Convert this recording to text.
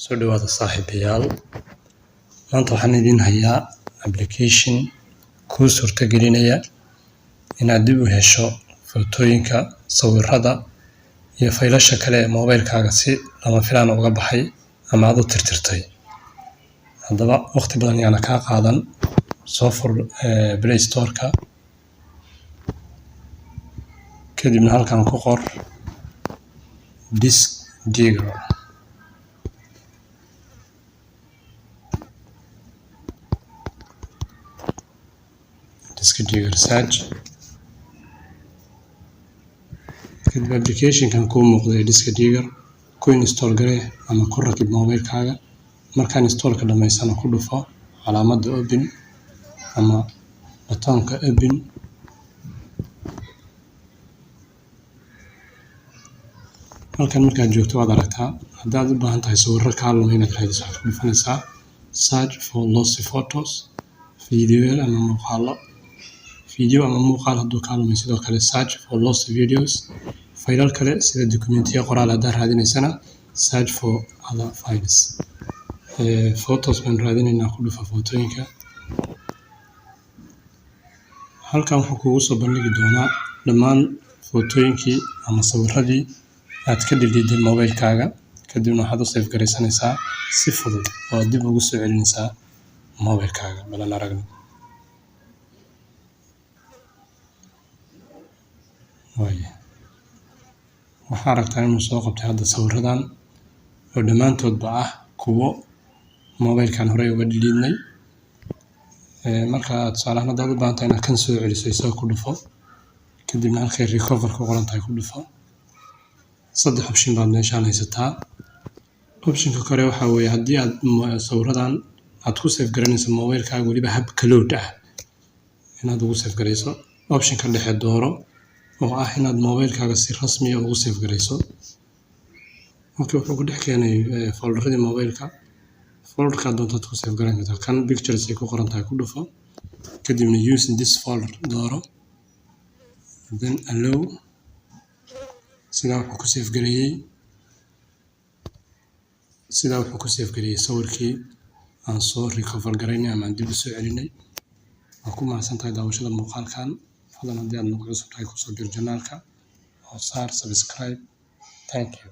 Soo dhawaada, saaxiibayaal. Maanta waxaan idiin hayaa application kuu suurtagelinaya inaad dib u hesho footooyinka, sawirrada iyo faylasha kale ee moobilkaaga si lama filaan uga baxay ama aad u tirtirtay. Haddaba, waqti badan yaana kaa qaadan. Soo fur Play Store-ka, kadibna halkan ku qor Disk Digger. Disk Digger search. Kadib application-kan kuu muuqda ee Disk Digger ku install garee ama ku rakib moobilkaaga. Markaan install-ka dhamaysana, ku dhufo calaamadda open ama batoonka open. Halkan markaad joogto, waad aragtaa, haddaad u baahan tahay sawirro kaa lumay inaad raadiso, waxaad ku dhufanaysaa search for lost photos. Video ama muuqaallo, video ama muuqaal hadduu kaa lumay, sidoo kale search for lost videos. Faylal kale sida dokumentiyo qoraal haddaad raadinaysana, search for other files. Photos baan raadinaynaa, ku dhufa footooyinka. Halkan wuxuu kugu soo bandhigi doonaa dhammaan footooyinkii ama sawirradii aad ka dhiliiday moobilkaaga. Kadibna waxaad u save garaysanaysaa si fudud oo aad dib ugu soo celinaysaa moobilkaaga. Balan aragno. Waaya, waxaa aragtaa inuu soo qabtay hadda sawirradan oo dhammaantoodba ah kuwo moobilkan horey uga dhiliidnay. Marka tusaale ahaan, haddaad u baahan tahay inaad kan soo celiso, isaga ku dhufo, kadibna halkay recover ku qoran tahay ku dhufo. Saddex option baad meeshaan haysataa. Optionka kore waxaa weeye, haddii aad sawirradan aad ku save garanayso moobilkaaga weliba hab cloud ah inaad ugu save garayso, optionka dhexe dooro, oo ah inaad moobilkaaga si rasmi ah ugu save garayso. Marka wuxuu ku dhex keenay folderadii moobilka. Folderka doontaad ku save garan kartaa. Kan pictures ay ku qoran tahay ku dhufo, kadibna use this folder dooro, then allow. Sidaa wuxuu ku save gareeyey sawirkii aan soo recover garaynay ama aan dib u soo celinay. Waa ku mahadsan tahay daawashada muuqaalkan. Fadlan, haddii aad nagu cusub tahay, kusoo bir channelka oo saar subscribe. Thank you.